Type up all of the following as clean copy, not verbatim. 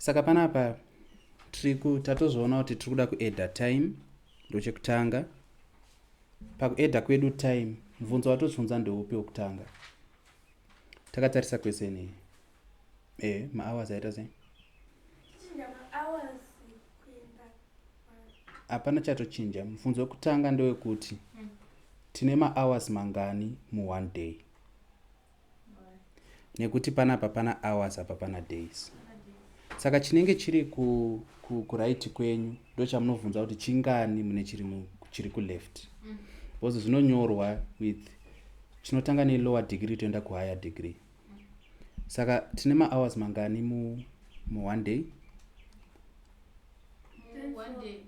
Saka panapa tiri tatozviona kuti tiri kuda kuadda time, ndochekutanga. Pakuadda kwedu time, mubvunzo watozvunza ndeupi wekutanga? Takatarisa question iyi, mahours aita sei? Chinja mahours kuenda. Hapana chatochinja. Mubvunzo wekutanga ndewekuti tine mahours mangani muone day, nekuti panapa pana hours, apa pana days. Saka chinenge chiri kuright kwenyu ndo chamunobvunza kuti chingani mune chiri kuleft, because zvinonyorwa with chinotanga nelower degree toenda kuhigher degree. Saka tine mahours mangani mu one day? One day.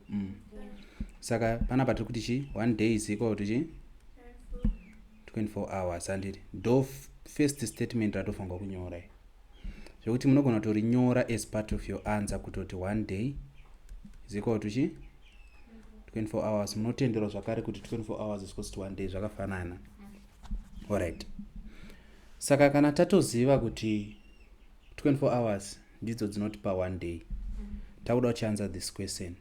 Saka panapa tiri kuti chi one day is equal to chi 24 hours, handiti? Ndo first statement ratofanirwa kunyora iyi, zvekuti munogona kutorinyora as part of your answer, kutoti one day is equal to chi 24 hours. Munotenderwa zvakare kuti 24 hours is equals to one day, zvakafanana. Alright, saka kana tatoziva kuti 24 hours ndidzo dzinotipa one day, takuda kuchianswer this question.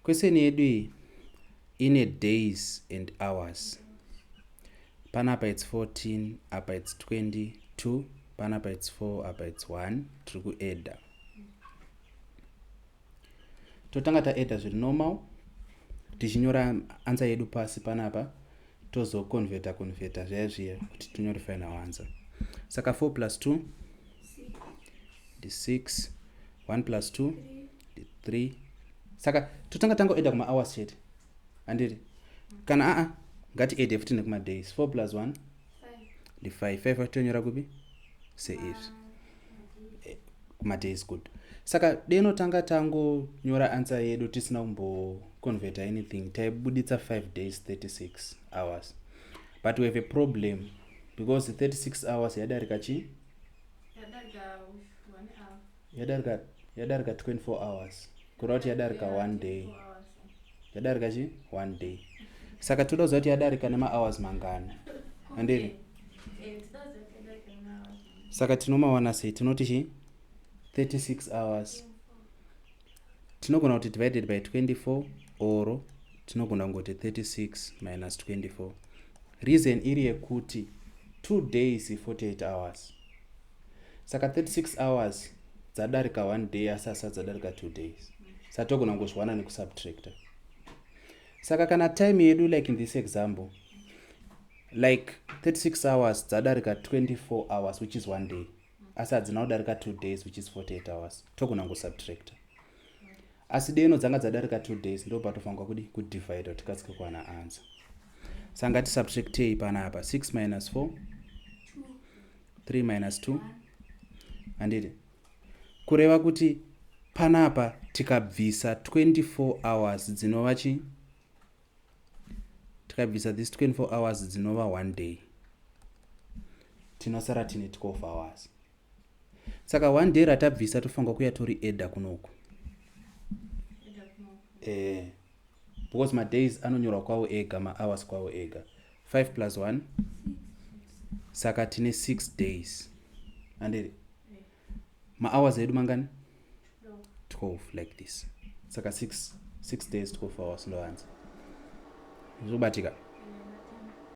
Question yedu iyi ine days and hours. Panapa it's 14, apa it's 22, panapa it's 4, apa it's 1. Tiri kuadda. Totanga taadda zviri normal, tichinyora answer yedu pasi panapa, tozoconverta converta zviya zviya kuti tinyore final answer. Saka 4 plus 2 ndi 6, 1 plus 2 ndi 3. Saka totanga tangoadda kuma-hours chete, handiti? Kana aa, ngatiadde futi nekuma-days. 4 plus 1 ndi 5. 5 tonyora kupi? Seizvi kumadays. Good. Saka deno tanga tangonyora answer yedu tisina kumboconverta anything, taibuditsa 5 days 36 hours, but we have a problem because 36 hours yadarika chi Yadarika 1 hour. Yadarika 24 hours, kureva kuti yadarika one day. 24 hours. Yadarika chi one day. Saka toda kuziva kuti yadarika nemahours mangani, handiti? Toda kuziva kuti yadarika nemahours. Saka tinomawana sei? Tinoti chi 36 hours tinogona kuti divided by 24, or tinogona kungoti 36 minus 24. Reason iri yekuti 2 days 48 hours. Saka 36 hours dzadarika one day, asi asati dzadarika 2 days. Saka togona kungozviwana nekusubtracta. Saka kana time yedu, like in this example, like 36 hours dzadarika 24 hours, which is one day, asi hadzina kudarika 2 days, which is 48 hours, togona kungosubtracta. Asi deno dzanga dzadarika 2 days, ndo patofanirwa kudi kudivide kuti tikasike kuwana answer. Saka ngatisubtractei panapa. 6 minus 4, 3 minus 2, handiti? Kureva kuti panapa tikabvisa 24 hours dzinova chi tikabvisa this 24 hours dzinova one day, tinosara tine 12 hours. Saka one day ratabvisa tofanirwa kuya tori adda kunoku. Adda kunoku. Because madays anonyorwa kwawo ega, mahours kwawo ega. 5 plus 1, saka tine 6 days, handiti? Mahours edu mangani? 12. 12, like this. Saka 6 days 12 hours ndo answer. Zvobatika.